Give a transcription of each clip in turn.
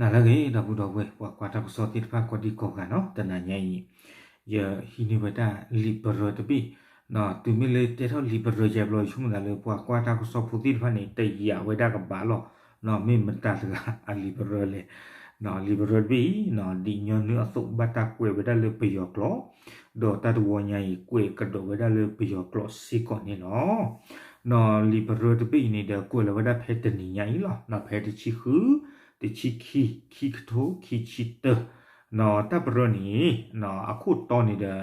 နၤလၢအဂ့ၤ ဒီပုၢ်ဒီဝဲၢ် ပှၤကွၢ်တၢ်ကစီၣ်သ့ၣ်တဖၣ်ကိးဒံကိးဂၤနီၤ, တနၤညါအံၤ ယဟံးန့ၢ်ဝဲဒၣ်လံာ်ပရၢတဘ့ၣ်, တုၤမ့ၢ်လၢတဲထီၣ်လံာ်ပရၢယဲဘျီ ယဆိကမိၣ်သးလၢပှၤကွၢ်တၢ်ကစီၣ်ဖိသ့ၣ်တဖၣ်န့ၣ် တယာ်ဝဲဒၣ်ကဘၣ်လီၤ, မ့ၢ်မတၤတဂၤအလံာ်ပရၢလဲၣ်, လံာ်ပရၢတဘ့ၣ်အံၤ ဒ်ညီနုၢ်အသိး ဘၣ်တၢ်ကွဲးဝဲဒၣ်လၢပယီၤကျိာ်, ဒီးတၢ်တဝီညါအံၤ ကွဲးကဒီးဝဲဒၣ်လၢပယီၤကျိာ်စ့ၢ်ကီးန့ၣ်လီၤ. လံာ်ပရၢတဘ့ၣ်အံၤန့ၣ်ဒီး ကွဲးလီၤဝဲဒၣ်ဖဲတနံၤညါအံၤလီၤ, ဖဲတဆံဃု တဆံခံ ခံကထိခံဆံတၢ, တၢ်ပရၢန့ၣ် အခိၣ်တီန့ၣ်ဒီး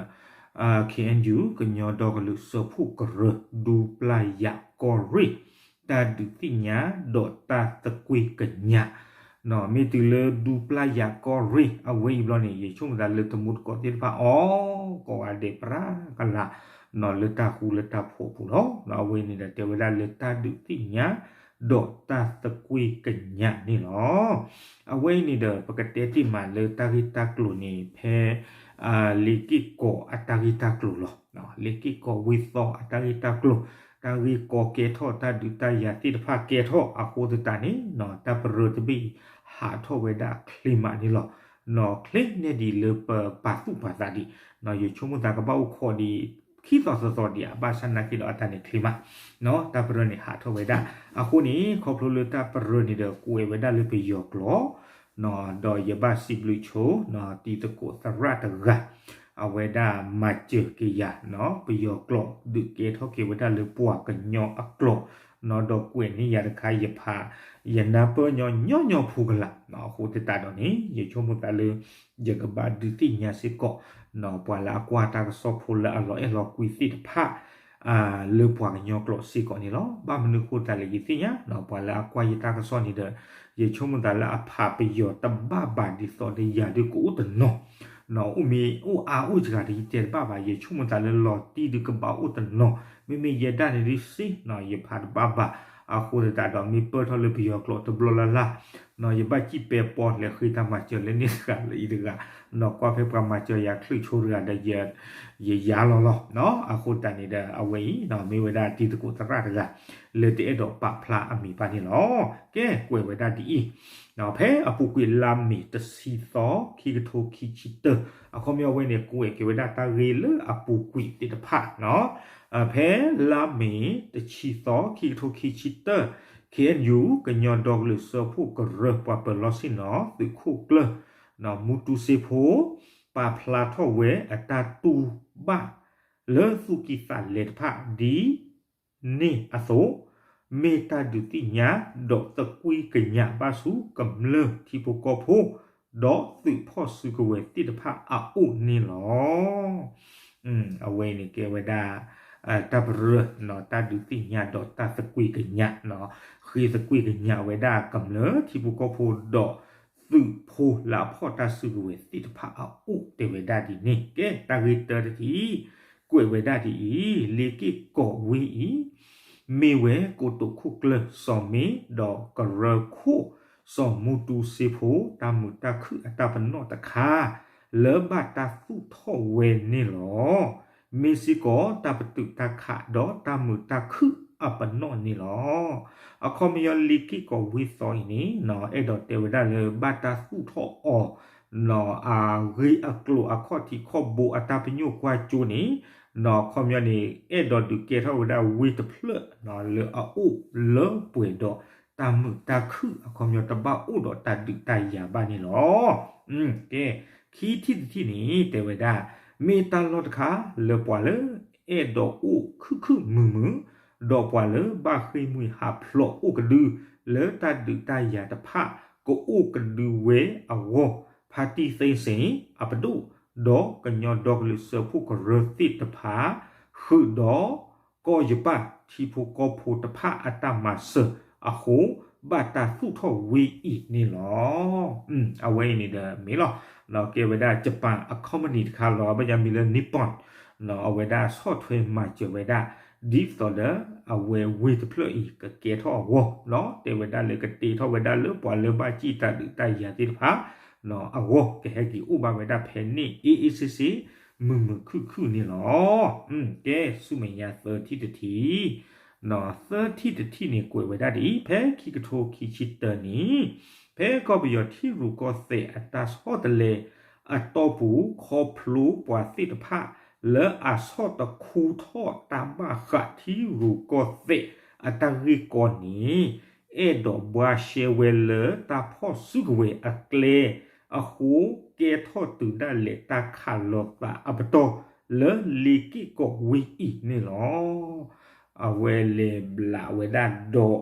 KNU ကညီဒီကလုာ်စၢဖှိၣ်ကရၢ ဒူပျၢ်ယၤကီၢ်ရ့ၣ် တၢ်ဒုးသ့ၣ်ညါဒီးတၢ်သကွ့ကညး, မ့ၢ်တုၤလၢဒူပျၢ်ယၤကီၢ်ရ့ၣ်အဝဲအံၤဘျီန့ၣ် ယဆိကမိၣ်သးလၢတမူတကိးသ့ၣ်တဖၣ်အီၤ ကိးဂၤဒဲးပြးကလာ် လၢတၢ်ဃူလၢတၢ်ဖိးအပူၤလီၤ. အဝဲန့ၣ်ဒီးတဲဝဲဒၣ်လၢတၢ်ဒုးသ့ၣ်ညါ ဒီးတၢ်သကွ့ကညးန့ၣ်လီၤ. အဝဲအံၤန့ၣ်ဒီး ပကတဲတ့ၢ်မးလၢတၢ်ဂ့ၢ်တၢ်ကျိၤန့ၣ် ဖဲ လ့ၤက့ၢ်ကီးအတၢ်ဂ့ၢ်တၢ်ကျိၤလီၤ. လ့ၤက့ၢ်ကီးဝ့ၢ်သီအတၢ်ဂ့ၢ်တၢ်ကျိၤ, တၢ်ဂ့ၢ်ကီကဲထီၣ် တၢ်ဒုးတၢ်ယၤသ့ၣ်တဖၣ်ကဲထီၣ်အဃိသတးန့ၣ် တၢ်ပရၢတဘ့ၣ်အံၤ ဟးထီၣ်ဝဲဒၣ်ချ့မးန့ၣ်လီၤ. ချ့န့ၢ်ဒံးလၢပပာ်သူၣ်ပာ်သးဒံး, ယဆိကမိၣ်သးကဘၣ်အိၣ်ခိးဒံး ခံသီသၢသီဒံး အဘၣ်ဆၣ်နာ်က့ဒီးအတၢ်န့ၣ်ချ့မး, တၢ်ပရၢန့ၣ်ဟးထီၣ်ဝဲဒၣ်. အဃိန့ၣ် ခီဖျိလၢတၢ်ပရၢန့ၣ်ဒီး ကွဲးဝဲဒၣ်လၢပယီၤကျိာ် ဒီးယဘၣ်စံးဘျုးဆိ တံၤသကိးသရၣ်တဂၤ အဝဲဒၣ်မၤစၢၤက့ၤယၤ, ပယီၤကျိာ်ဒုးကဲထီၣ်က့ၤဝဲဒၣ်လၢပှၤကညီအကျိာ်, ဒီးကွဲးန့ၢ်ယၤတခါ ယဖး ယနၢ်ပၢၢ်ညီညီညီဖိကလာ်, အဃိသတးဒီးန့ၣ် ယဆိကမိၣ်သးလၢ ယကဘၣ်ဒုးသ့ၣ်ညါစ့ၢ်ကီး ပှၤလၢအကွၢ်တၢ်ကစီၣ်ဖိလၢအလီၤအဲၣ်လီၤကွံသ့ၣ်တဖၣ် လၢပှၤကညီကျိာ်စ့ၢ်ကီးန့ၣ်လီၤ. ဘၣ်မနုၤအဃိသတးလဲၣ်ယသ့ၣ်ညါ ပှၤလၢအကွၢ်ယတၢ်ကစီၣ်န့ၣ်ဒီး ယဆိကမိၣ်သးလၢအဖးပယီၤတဘၣ်ဘၣ်ဒ်သိးဒီးယၤဒုးကအိၣ်တနီၤ, အိၣ်မ့ၢ်အိၣ်အါအိၣ်စှၤဒီးယတဲတဘၣ်ဘၣ်, ယဆိကမိၣ်သးလၢလီၤတံၢ်ဒုးကဘၣ်အိၣ်တနီၤ, မ့မ့ၢ်ယဲဒၣ်န့ၣ်ဒုးစ့ ယဖးတဘၣ်ဘၣ်, အဃိသတးဒီးမ့ၢ်ပၢၢ်ထီၣ်လၢပယီၤကျိာ်တဘျီလၢ်လၢ် ယဘၣ်စံၣ်ပဲာ်ပီၢ်လဲၤဃ့တၢ်မၤစၢၤလၢန့ၣ်တဂၤလၢအံၤတဂၤ, ကွၢ်ဖဲပှၤမၤစၢၤယၤချုးဆိတဂၤဒီး ယယါလီၤလီၤ. အဃိသတးန့ၣ်ဒီး အဝဲအံၤ မ့ၢ်ဝဲဒၣ်တံၤသကိးသရၣ်တဂၤ လၢတအဲၣ်ဒိးပာ်ဖျါအမံၤဘၣ်န့ၣ်လီၤ. ကဲ ကွဲးဝဲဒၣ်ဒ်အံၤ, ဖဲအပူၤကွံာ်လါမ့ၤတဆံသီ ခံကထိခံဆံတၢ အခီပညီအဝဲန့ၣ် ကွဲးက့ၤဝဲဒၣ်တၢ်ဂ့ၢ်လၢအပူၤကွံာ်သ့ၣ်တဖၣ် ဖဲလါမ့ၤတဆံသီ ခံကထိခံဆံတၢ KNU ကညီဒီကလုာ်စၢဖှိၣ်ကရၢ ပှၤပၢၤလီၢ်ဆ့ၣ်နီၤ သုးခိၣ်ကျၢၢ် မူတူစ့ဖိ ပာ်ဖျါထီၣ်ဝဲအတၢ်တူၢ်ဘၣ် လၢသူၣ်ကံၢ်သးလဲတဖၣ်ဒ်န့ၣ်အသိး, မ့ၢ်တၢ်ဒုးသ့ၣ်ညါ ဒီးသကွ့ကညးဘၣ်ဆူကမျၢၢ်ထံဖိကီၢ်ဖိ ဒီးသုးဖီၣ်စုကဝဲၤသ့ၣ်တဖၣ်အအိၣ်န့ၣ်လီၤ. အဝဲန့ၣ်ကဲဝဲဒၣ် တၢ်ပရၢ တၢ်ဒုးသ့ၣ်ညါဒီးတၢ်သကွ့ကညး, ဃ့သကွ့ကညးဝဲဒၣ်ကမျၢၢ်ထံဖိကီၢ်ဖိဒီး သုးဖိလၢအဖီၣ်တၢ်စုကဝဲၤသ့ၣ်တဖၣ်အအိၣ်တဲဝဲဒၣ်ဒ်န့ၣ်. ကဲ တၢ်ဂ့ၢ်တၢတထံၣ် ကွဲးဝဲဒၣ်ဒ်အံၤ, လ့ၤက့ၢ်ကီးဝ့ၢ်အံၤ မ့ၢ်ဝဲကိတိာ်ခိၣ်ကျၢၢ်စီၤမ့ဒီးကရၢခိၣ် စီၤမူတူစ့ဖိ တၢ်မုာ်တၢ်ခုၣ်အတၢ်ပနီၣ်တခါ လၢဘၣ်တၢ်သူၣ်ထီၣ်ဝဲန့ၣ်လီၤ. မ့ၢ်စ့ၢ်ကီးတၢ်ပတုာ်တၢ်ခးဒီးတၢ်မုာ်တၢ်ခုၣ်အပနီၣ်န့ၣ်လီၤ. အခီပညီလ့ၤက့ၢ်ကီးဝ့ၢ်သီအံၤန့ၣ် အဲၣ်ဒိးတဲဝဲဒၣ်လၢဘၣ်တၢ်သူၣ်ထီၣ်အီၤ အဂ့ၢ်အကျိၤအခီၣ်ထံးခီၣ်ဘိအတၢ်ပညိၣ်ကွၢ်ကၠိန့ၣ် အခီပညီန့ၣ် အဲၣ်ဒိးဒုးကဲထီၣ်ဝဲဒၣ်ဝ့ၢ်တဖျၢၣ် လၢအအိၣ်လၢပှဲၤဒီးတၢ်မုာ်တၢ်ခုၣ် အခီပညီတဘၣ်အိၣ်ဒီးတၢ်ဒုးတၢ်ယၤဘၣ်န့ၣ်လီၤ. ကဲ ခံထံၣ်တထံၣ်န့ၣ် တဲဝဲဒၣ် မ့ၢ်တၢ်လီၢ်တခါလၢပှၤလၢအဲၣ်ဒိးအိၣ်ခုၣ်ခုၣ်မုာ်မုာ် ဒီးပှၤလၢဘၣ်ဃ့ၢ်မှံဟးဖျိးအိၣ်ကဒု လၢတၢ်ဒုးတၢ်ယၤတဖၣ် ကအိၣ်ကဒုဝဲအဂီၢ် ဖါတံၢ်သ့စ့ၣ် အပဒိၣ် ဒီးကညီဒီကလုာ်စၢဖှိၣ်ကရၢသ့ၣ်တဖၣ် ဃုာ်ဒီးကီၢ်ယပၣ်ထံဖိကီၢ်ဖိတဖၣ်အတၢ်မၤစၢၤအဃိ ဘၣ်တၢ်သူၣ်ထီၣ်ဝ့ၢ်အံၤန့ၣ်လီၤ. အဝဲအံၤန့ၣ်ဒီးမ့ၢ်လီၤ ကဲဝဲဒၣ် Japan အ company တခါလီၤ ဘၣ်ယၤမံၤလၢ Nippon အဝဲဒၣ်ဆီၣ်ထွဲမၤစၢၤဝဲဒၣ် ဒ်သိးဒီးအဝဲဝ့ၢ်တဖျၢၣ်အံၤ ကကဲထီၣ်အဂီၢ် တဲဝဲဒၣ်လၢကတ့ထီၣ်ဝဲဒၣ်လၢပှၤလၢဘၣ်စံၣ်တၢ်ဒုးတၢ်ယၤသ့ၣ်တဖၣ် အဂီၢ် ကဟဲက့ၤအိၣ်ဘၣ်ဝဲဒၣ်ဖဲန့ၣ် အေးအေးဆေးဆေး မုာ်မုာ်ခုၣ်ခုၣ်န့ၣ်လီၤ. ကဲ ဆူမဲာ်ညါသၢထံၣ်တထံၣ် သၢထံၣ်တထံၣ်န့ၣ် ကွဲးဝဲဒၣ်ဒ်အံၤ ဖဲခံကထိခံဆံတၢန့ၣ် ဖဲကီၢ်ပယီၤထံရူၢ်ကီၢ်သဲးအတၢ်ဆီတလဲအတီၢ်ပူၤ ခီဖျိပှၤသ့ၣ်တဖၣ် လၢအဆီၣ်တခူထီၣ်တၢ်ဘၣ်ဃးထံရူၢ်ကီၢ်သဲးအတၢ်ဂ့ၢ်ကီန့ၣ် အဲၣ်ဒိးဘှါရှဲဝဲလၢတၢ်ဖီၣ်စုကဝဲၤအကျဲအဃိ ကဲထီၣ်တုၤဒၣ်လဲာ်တၢ်ခးလီၤသးအပတီၢ်လၢလ့က့ၢ်ကီးဝ့ၢ်အံၤန့ၣ်လီၤ. အဝဲလဲၤဘျးဝဲဒၣ်ဒီး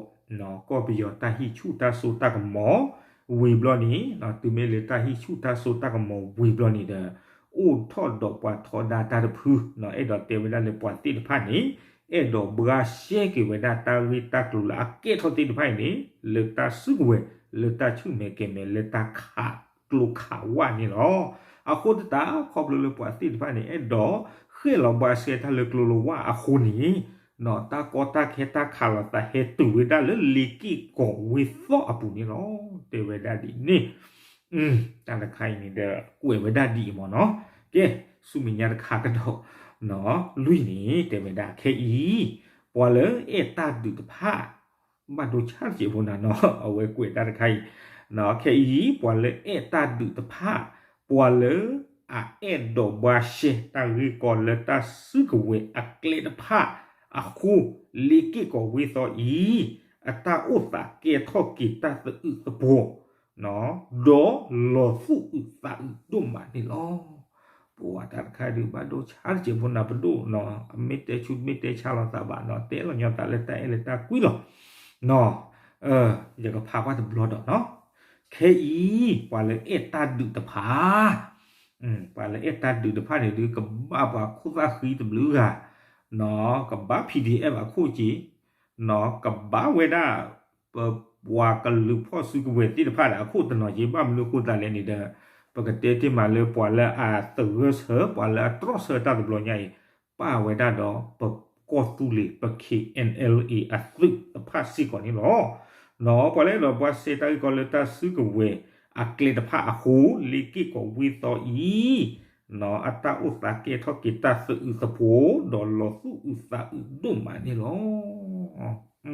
ကီၢ်ပယီၤတၢ်ဟံးဆူၣ်တၢ်စိတၢ်ကမီၤဝံၤဘျီန့ၣ် တုၤမ့ၢ်လၢတၢ်ဟံးဆူၣ်တၢ်စိတၢ်ကမီၤဝံၤဘျီန့ၣ်ဒီး အိၣ်ထီၣ်ဒီးပှၤထီဒါတၢ်တဖု အဲၣ်ဒိးတဲဝဲဒၣ်လၢပှၤသ့ၣ်တဖၣ်န့ၣ် အဲၣ်ဒိးဘှါရှဲက့ၤဝဲဒၣ်တၢ်ဂ့ၢ်တၢ်ကျိၤလၢအကဲထီၣ်သ့ၣ်တဖၣ်အံၤန့ၣ် လၢတၢ်စုကဝဲၤ လၢတၢ်ဆူၣ်မဲာ်ကဲၤမဲာ် လၢတၢ်ခးကျိခးဝၣ်န့ၣ်လီၤ. အဃိသတးခီဖျိလၢပှၤသ့ၣ်တဖၣ်န့ၣ် အဲၣ်ဒိးဃ့ၣ်လီၤဘှါရှဲတၢ်လၢကျိလၢဝၣ်အဃိန့ၣ် တၢ်ကီတၢ်ခဲတၢ်ခးလီၤသးဟဲတုၤဝဲဒၣ်လၢလ့က့ၢ်ကီးဝ့ၢ်သီအပူၤန့ၣ်လီၤ. တဲဝဲဒၣ်ဒ်န့ၣ် တၢ်တခါအံၤန့ၣ်ဒီး ကွဲးဝဲဒၣ်ဒ်အံၤမ့ၢ်နီၤ. ကဲ ဆူမဲာ်ညါတခါကဒီး လွံၢ်န့ၣ် တဲဝဲဒၣ်ခဲအံၤ ပှၤလၢအဲၣ်တၢ်ဒုးတဖၣ် ဘၣ်ဒိဆါတစဲးဖိနၤနီၤ အဝဲကွဲးတၢ်တခါအံၤ ခဲအံၤ ပှၤလၢအဲၣ်တၢ်ဒုးတဖၣ် ပှၤလၢအအဲၣ်ဒိးဘှါရှဲတၢ်ဂ့ၢ်ကီလၢတၢ်စုကဝဲၤအကျဲတဖၣ်အဃိ လ့က့ၢ်ကီးဝ့ၢ်သီအံၤ အတၢ်အိၣ်သးကဲထီၣ်က့ၤတၢ်သအုးသပှီၤ ဒီးလီၤသူၣ်အုးသးအုးဒိၣ်မးန့ၣ်လီၤ. ပဝဲတၢ်တခါဒုးဘၣ်ဒိဆါတစဲးဖိနၤပဒိၣ်နီၤ အမ့ၢ်တဲဆူမ့ၢ်တဲဆါလိာ်သးဘၣ်နီၤ တဲလီၤညီသးလၢတၢ်အဲၣ်လၢတၢ်ကွံလီၤ. ယကဖးကွၢ်တဘျီဒီးနီၤ ခဲအံၤ ပှၤလၢအဲၣ်တၢ်ဒုးတဖၣ် ပှၤလၢအဲၣ်တၢ်ဒုးတဖၣ်န့ၣ်ဒုး ကဘၣ်ပှၤခိၣ်သၣ်ဃံတဘျုးဂၤ ကဘၣ် P D F အခိၣ်က့ၤ ကဘၣ်ဝဲဒၣ် ပပှၤကလုာ်ဖီၣ်စုကဝဲၤသ့ၣ်တဖၣ်ဒီးအခိၣ်တနီၤက့ၤ ဘၣ်မနုၤအဃိသတးလဲၣ်န့ၣ်ဒီး ပကတဲတ့ၢ်မးလၢပှၤလၢအသဂၢၢ်ဆၢ ပှၤလၢအတြီဆၢတၢ်တဘျီညါအံၤ ပၣ်ဝဲဒၣ်ဒီးပကီၢ်သူလ့ၤ ပ K N L A အသုးတဖၣ်စ့ၢ်ကီးန့ၣ်လီၤ. ပှၤလၢအဲၣ်ဒိးဘှါရှဲတၢ်ဂ့ၢ်ကီလၢတၢ်စုကဝဲၤအကျဲတဖၣ်အဃိ လ့က့ၢ်ကီးဝ့ၢ်သီအံၤ အတၢ်အိၣ်သးကဲထီၣ်က့ၤတၢ်သအုးသပှီၤ ဒီးလီၤသူၣ်အုးသးအုးဒိၣ်မးန့ၣ်လီၤ.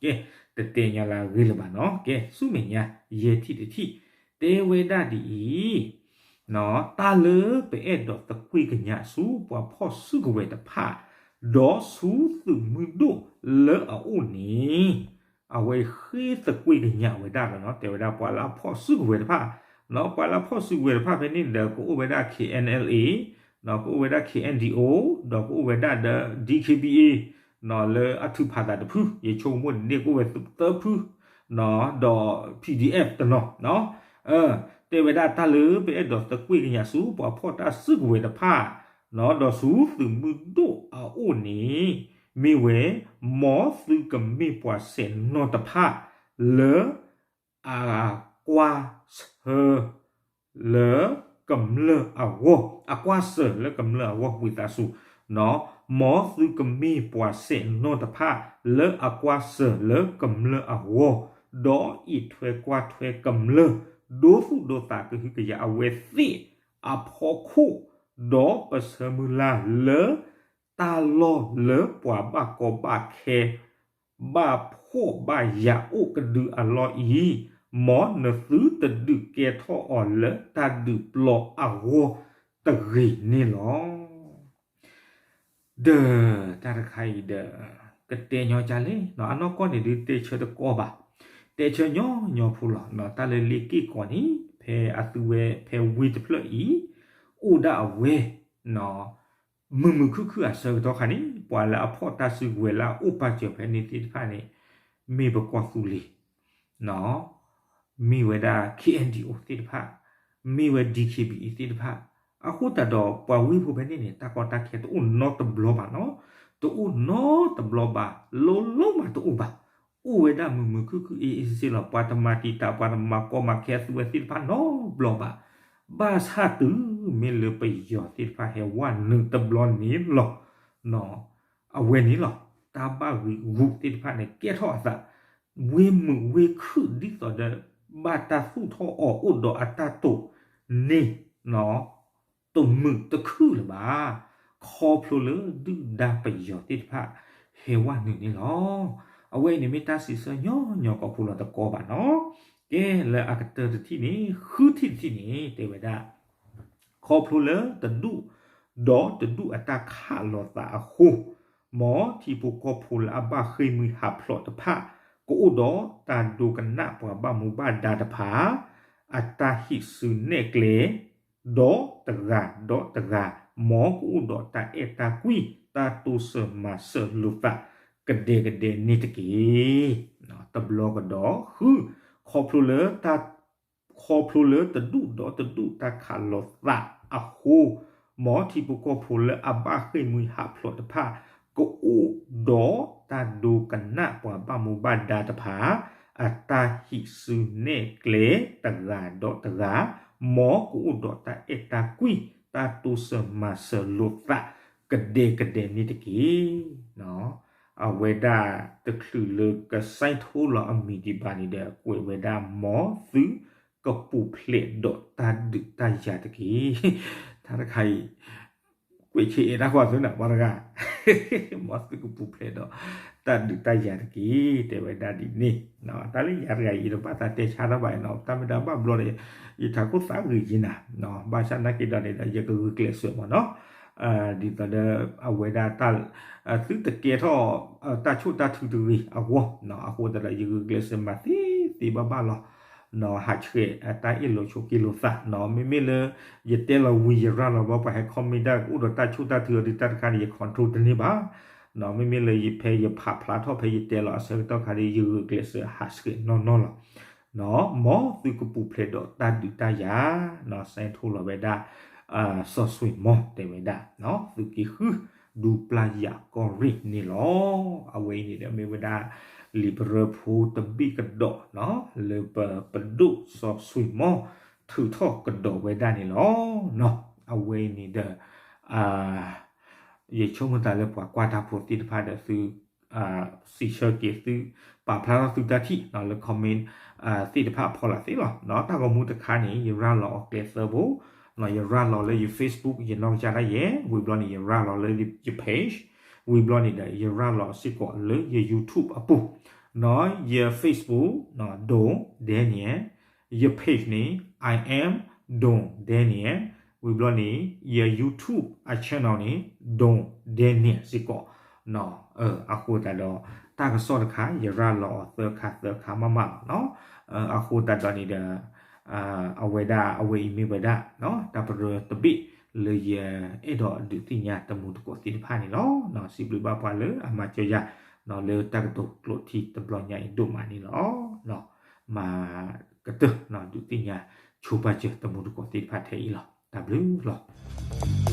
ကဲ တတဲညီလၢအဂ့ၢ်လၢၤဘၣ်နီၤ ကဲ ဆူမဲာ်ညါ ယဲၢ်ထံၣ်တထံၣ် တဲဝဲဒၣ်ဒ်အံၤ တၢ်လၢပအဲၣ်ဒိးသကွ့ၢ်ကညးဆူပှၤဖီၣ်စုကဝဲၤတဖၣ် ဒီးဆူသုးမုၢ်ဒိၣ်လၢအအိၣ်န့ၣ် အဝဲဃ့သကွ့ၢ်ကညးဝဲဒၣ်လီၤနီၤ တဲဝဲဒၣ်ပှၤလၢအဖီၣ်စုကဝဲၤတဖၣ် ပှၤလၢအဖီၣ်စုကဝဲၤတဖၣ်ဖဲန့ၣ်ဒီး ကအိၣ်ဝဲဒၣ် K N L A ကအိၣ်ဝဲဒၣ် K N D O ဒီးကအိၣ်ဝဲဒၣ်ဒီး D K B A လၢအထုးဖးသးတဖု ယဆိကမိၣ်ဒ်န့ၣ်ကအိၣ်ဝဲသၢဖု ဒီး P D F တနီၤ တဲဝဲဒၣ်တၢ်လၢပအဲၣ်ဒိးသကွ့ၢ်ကညးဆူပှၤဖီၣ်တၢ်စုကဝဲၤတဖၣ် ဒီးဆူသုးမုၢ်ဒိၣ်အအိၣ်န့ၣ် မ့ၢ်ဝဲ မ်သုကမ့ၢ်ပှၤဆဲးနီၣ်တဖၣ် လၢ အကွၢ်ဆၢ လၢကမျၢၢ်အဂီၢ် အကွၢ်ဆၢၣ်လၢကမျၢၢ်အဂီၢ် ဝံသးစူၤ မ်သုကမ့ၢ်ပှၤဆဲးနီၣ်တဖၣ် လၢအကွၢ်ဆၢၣ်လၢကမျၢၢ်အဂီၢ် ဒီးအံးထွဲကွၢ်ထွဲကမျၢၢ် ဒိသူၣ်ဒိသးကဟုကယာ်အဝဲသ့ၣ်အဖီခိၣ် ဒီးပဆၢမုၢ်လၢ်လၢ တၢ်လီၢ်လၢပှၤဘၣ်ကီဘၣ်ခဲ ဘၣ်ဖှီၣ်ဘၣ်ယာ်အိၣ်ကဒုအလီၢ်အံၤ မ်နသုတဒုးကဲထီၣ်အီၤလၢတၢ်ဒုးပျီအဂီၢ်တဂ့ၤန့ၣ်လီၤ. ဒီးတၢ်တခါအံၤဒီး ကတဲညီကလဲၣ် အနီၢ်ကီၢ်န့ၣ်ဒုးတဲဆၢတကီဘၣ်, တဲဆၢညီညီဖိလီၤ. တၢ်လၢလ့က့ၢ်ကီးန့ၣ် ဖဲအသုဝဲဖဲဝ့ၢ်တဖျၢၣ်အံၤ အိၣ်ဒၣ်အဝဲ မုာ်မုာ်ခုၣ်ခုၣ်အဆၢကတီၢ်ခါန့ၣ် ပှၤလၢအဖီၣ်တၢ်စုကဝဲၤလၢအအိၣ်ပာ်စၢၤဖဲန့ၣ်သ့ၣ်တဖၣ်န့ၣ် မ့ၢ်ပကီၢ်သူလ့ၤ မ့ၢ်ဝဲဒၣ် K N D O သ့ၣ်တဖၣ်, မ့ၢ်ဝဲ D K B A သ့ၣ်တဖၣ်, အဃိသတးဒီးပှၤဝ့ၢ်ဖိဖဲန့ၣ်န့ၣ် တၢ်ကီတၢ်ခဲတအိၣ်နီတဘျီဘၣ်နီၤ, တအိၣ်နီတဘျီဘၣ်, လိၤလိၤမးတအိၣ်ဘၣ်, အိၣ်ဝဲဒၣ်မုာ်မုာ်ခုၣ်ခုၣ်အ့ၣ်အ့ၣ်စ့စ့လီၤ. ပှၤတမၤတံာ်တာ် ပှၤတမၤကီမၤခဲအသုဝဲသ့ၣ်တဖၣ်နီတဘျီဘၣ်, ဘၣ်ဆၣ်တုၤမ့ၢ်လၢပယီၤသ့ၣ်တဖၣ်ဟဲဝဲနုာ်တဘျီန့ၣ်လီၤ. အဝဲန့ၣ်လီၤ တၢ်ဘၣ်ဂံာ်ဂူာ်သ့ၣ်တဖၣ်န့ၣ် ကဲထီၣ်အသး ဝ့ၢ်မုာ်ဝ့ၢ်ခုၣ်ဒ်သိးဒီး ဘၣ်တၢ်သူၣ်ထီၣ်အီၤအိၣ်ဒီးအတၢ်တိာ်န့ၣ် တမုာ်တခုၣ်လၢၤဘၣ်. ခီဖျိလၢဒုၣ်ဒါပယီၤသ့ၣ်တဖၣ် ဟဲဝဲနုာ်န့ၣ်လီၤ. အဝဲအံၤန့ၣ်မ့ၢ်တၢ်စံးဆၢညီညီကိးဖုလီၤတကီဘၣ်နီၤ. ကဲလၢအကတၢၢ်တထံၣ်န့ၣ် ဃုထံၣ်တထံၣ်န့ၣ် တဲဝဲဒၣ် ခီဖျိလၢတဒူၣ်ဒီးတဒူၣ်အတၢ်ခးလိာ်သးအဃိ, မ်ထံဖိကီၢ်ဖိလၢအဘၣ်ဃ့ၢ်မှံဟးဖျိးတဖၣ် ကအိၣ်ဒီးတၢ်ဒိကနၣ်ပှၤဘၣ်မူဘၣ်ဒါတဖၣ် အတၢ်ဟံးစုနဲၣ်ကျဲ ဒီးတဂၤဒီးတဂၤ, မ်ကအိၣ်ဒီးတၢ်အဲၣ်တၢ်ကွံ တၢ်တိစၢၤမၤစၢၤလိာ်သး ကဒဲကဒဲန့ၣ်တက့ၢ်. တဘျီကဒီးဃု, ခီဖျိလၢ ခီဖျိလၢတဒူၣ်ဒီးတဒူၣ်တၢ်ခးလိာ်သးအဃိ, မ်ထံဖိကီၢ်ဖိလၢအဘၣ်ဃ့ၢ်မှံဟးဖျိးတဖၣ် ကအိၣ်ဒီးတၢ်ဒိကနၣ်ပှၤဘၣ်မူဘၣ်ဒါတဖၣ် အတၢ်ဟံးစုနဲၣ်ကျဲတဂၤဒီးတဂၤ, မ်ကအိၣ်ဒီးတၢ်အဲၣ်တၢ်ကွံ တၢ်တိစၢၤမၤစၢၤလိာ်သး ကဒဲကဒဲန့ၣ်တက့ၢ်. အဝဲဒၣ်တချုးလၢကစဲးထိလီၤအမံၤဒံးဘၣ်န့ၣ်ဒီး ကွဲးဝဲဒၣ် မ်သုကပူၤဖျဲးဒီးတၢ်ဒုးတၢ်ယၤတက့ၢ်. တၢ်တခါအံၤ ကွဲးဆ့အဲၣ်တၢ်ကွၢ်သုနၤ ပှၤတဂၤ မ်သုကပူၤဖျဲးဒီးတၢ်ဒုးတၢ်ယၤတက့ၢ် တဲဝဲဒၣ်ဒ်န့ၣ်. တၢ်လၢယၤတဂၤအံၤ ယတဘၣ်သးတဲဆါတၢ်ဘၣ်နီၤ, တၢ်မ့ၢ်တၢ်ဘၣ်ဘျီဒီး ယထးခိၣ်သးဂ့ၤယံၤနၤ, ဘၣ်ဆၣ်နာ်က့ဒီးန့ၣ်ဒီး ယကဂုာ်ကျဲးစၢးမ့ၢ်နီၤ, ဒ်သိးဒီး အဝဲဒၣ် သုတကဲထီၣ် တၢ်ဆိၣ်တၢ်ထုတဂ့ၤအဂီၢ်, အဃိသတးဒီး ယဂုာ်ကျဲးစၢးမၤသ့သ့ဘၣ်ဘၣ်လီၤ. ဟးဆှဲးတၢ်အ့ၣ်လိာ်ဆိးက့လိာ်သးနီၤ, မ့မ့ၢ်လၢ ယတဲလီၤဝံၤယရၤလီၤဘျီ ပှၤဟဲ comment ဒၣ်ကအိၣ်ဒီးတၢ်ဆိၣ်တၢ်ထုအီၤဒီးတၢ်တခါန့ၣ် ယ control တန့ၢ်ဘၣ်. မ့မ့ၢ်လၢယဖဲယဖးဖျါထီၣ်ဖဲယတဲလီၤအဆၢကတီၢ်ခါဒီး ယဂုာ်ကျဲးစၢးဟးဆှဲးနီၢ်နီၢ်လီၤ. မ်သုကပူၤဖျဲးဒီးတၢ်ဒုးတၢ်ယၤ, စဲးထိလီၤဝဲဒၣ် စီၤစွ့ၤမီၢ်တဲဝဲဒၣ် သုးက့ဃု ဒူပျၢ်ယၤကီၢ်ရ့ၣ်န့ၣ်လီၤ. အဝဲအံၤန့ၣ်ဒီးမ့ၢ်ဝဲဒၣ် လံာ်ပရၢဖိတဘ့ၣ်ကဒီး လၢပပဒိၣ်စီၤစွ့ၤမီၢ် ထုးထီၣ်ကဒီးဝဲဒၣ်န့ၣ်လီၤ. အဝဲအံၤန့ၣ်ဒီး ယဆိကမိၣ်သးလၢပှၤကွၢ်တၢ်ဖိသ့ၣ်တဖၣ်ဒီးသု စံးဆၢက့ၤသု ပာ်ဖျါထီၣ်သုတၢ်ထံၣ်လၢ comment သ့ၣ်တဖၣ်အဖီလာ်သ့လီၤ. တၢ်ဂီၤမူတခါန့ၣ် ယရၤလီၤအီၤကျဲသၢဘိ, ယရၤလီၤလၢယ Facebook ယနီၢ်ကစၢ်ဒၣ်ယဲ, ဝံၤဘျီန့ၣ် ယရၤလီၤလၢယ page, ဝံၤဘျီန့ၣ်ဒီး ယရၤလီၤစ့ၢ်ကီးလၢယ YouTube အပူၤ, ယ Facebook, Don Daniel, ယ page န့ၣ် I am Don Daniel, ဝံၤဘျီန့ၣ် ယ YouTube အ channel န့ၣ် Don Daniel စ့ၢ်ကီး အဃိသတးဒီး တၢ်ကစီၣ်တခါ ယရၤလီၤအီၤသၢခါသၢခါမးမးလီၤ. အဃိသတးဒီးန့ၣ်ဒီး အဝဲဒၣ်အဝဲအံၤမ့ၢ်ဝဲဒၣ် တၢ်ပရၢတဘ့ၣ်လၢယအဲၣ်ဒိးဒုးသ့ၣ်ညါတမူတကိးသ့ၣ်တဖၣ်န့ၣ်လီၤ. စံးဘျုးဘၣ်ပှၤလၢအမၤစၢၤယၤ လၢတၢ်ကတိၤကျိာ်ထံတဘျီညါအံၤဒိၣ်မးန့ၣ်လီၤ. မၤကတၢၢ်ဒုးသ့ၣ်ညါဆိပာ်စၢၤတမူတကိးသ့ၣ်တဖၣ်ထဲအံၤလီၤ. တၢ်ဘျုးလီၤ.